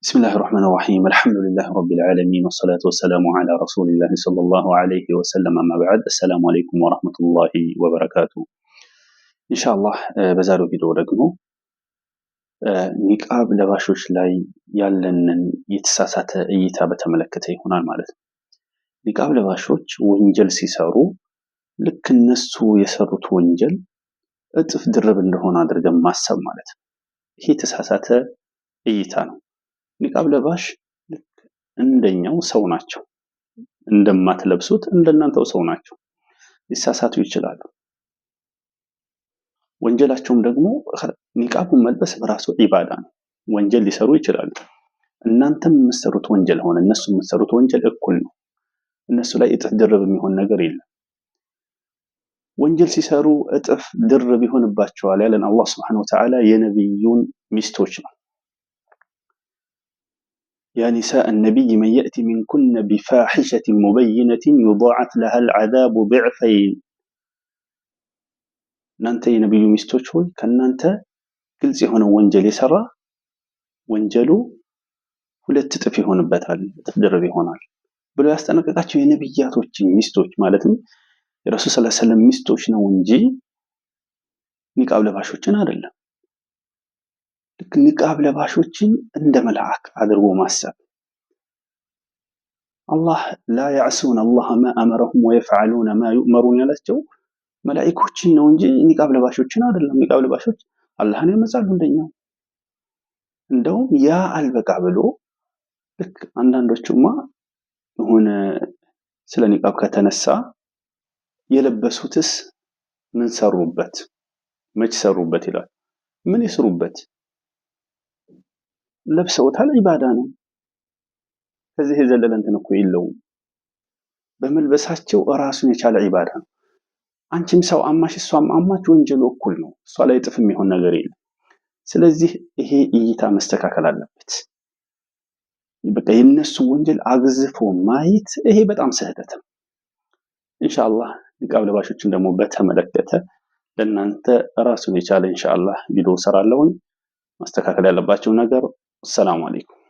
بسم الله الرحمن الرحيم، الحمد لله رب العالمين، والصلاة والسلام على رسول الله صلى الله عليه وسلم، أما بعد، السلام عليكم ورحمة الله وبركاته። ኢንሻአላህ በዛሬው ቪዲዮ ደግሞ ኒቃብ ለባሾች ላይ ያለንን የተሳሳተ እይታ በተመለከተ ይሆናል ማለት ነው። ኒቃብ ለባሾች ወንጀል ሲሰሩ ልክ እነሱ የሰሩት ወንጀል እጥፍ ድርብ እንደሆነ አድርገን ማሰብ ማለት ነው። ይሄ የተሳሳተ እይታ ነው። ኒቃብ ለባሽ ልክ እንደኛው ሰው ናቸው። እንደማትለብሱት እንደናንተው ሰው ናቸው። ሊሳሳቱ ይችላሉ። ወንጀላቸውም ደግሞ ኒቃቡን መልበስ በራሱ ዒባዳ ነው። ወንጀል ሊሰሩ ይችላሉ። እናንተም የምትሰሩት ወንጀል ሆነ እነሱ የምትሰሩት ወንጀል እኩል ነው። እነሱ ላይ እጥፍ ድርብ የሚሆን ነገር የለም። ወንጀል ሲሰሩ እጥፍ ድርብ ይሆንባቸዋል ያለን አላህ سبحانه وتعالى የነቢዩን ሚስቶች ነው። يا نساء النبي من يأت منكن بفاحشة مبينة يضاعف لها العذاب ضعفين። እናንተ የነቢዩ ሚስቶች ሆይ፣ ከእናንተ ግልጽ የሆነ ወንጀል የሰራ ወንጀሉ ሁለት እጥፍ ይሆንበታል፣ እጥፍ ድርብ ይሆናል ብሎ ያስጠነቀቃቸው የነቢያቶችን ሚስቶች፣ ማለትም የረሱል صلى الله عليه وسلم ሚስቶች ነው እንጂ ኒቃብ ለባሾችን አይደለም። ልክ ኒቃብ ለባሾችን እንደ መልአክ አድርጎ ማሰብ፣ አላህ لا يعصون الله ما أمرهم ويفعلون ما يؤمرون ያላቸው መላኢኮችን ነው እንጂ ኒቃብ ለባሾችን አይደለም። ኒቃብ ለባሾች አላህን ያመጻሉ እንደኛው። እንደውም ያ አልበቃ ብሎ ልክ አንዳንዶቹማ የሆነ ስለ ኒቃብ ከተነሳ የለበሱትስ ምን ሰሩበት፣ መች ሰሩበት ይላል። ምን ይስሩበት? ለብሰውታል፣ ዒባዳ ነው። ከዚህ የዘለለ እንትን እኮ የለውም። በመልበሳቸው እራሱን የቻለ ዒባዳ ነው። አንቺም ሰው አማሽ እሷም አማች፣ ወንጀሉ እኩል ነው። እሷ ላይ እጥፍ የሚሆን ነገር የለም። ስለዚህ ይሄ እይታ መስተካከል አለበት። በቃ የነሱ ወንጀል አግዝፎ ማየት ይሄ በጣም ስህተት ነው። ኢንሻአላህ ኒቃብ ለባሾችን ደግሞ በተመለከተ ለእናንተ ራሱን የቻለ ኢንሻአላህ ቪዲዮ እሰራለሁኝ። ማስተካከል ያለባቸው ነገር። السلام عليكم።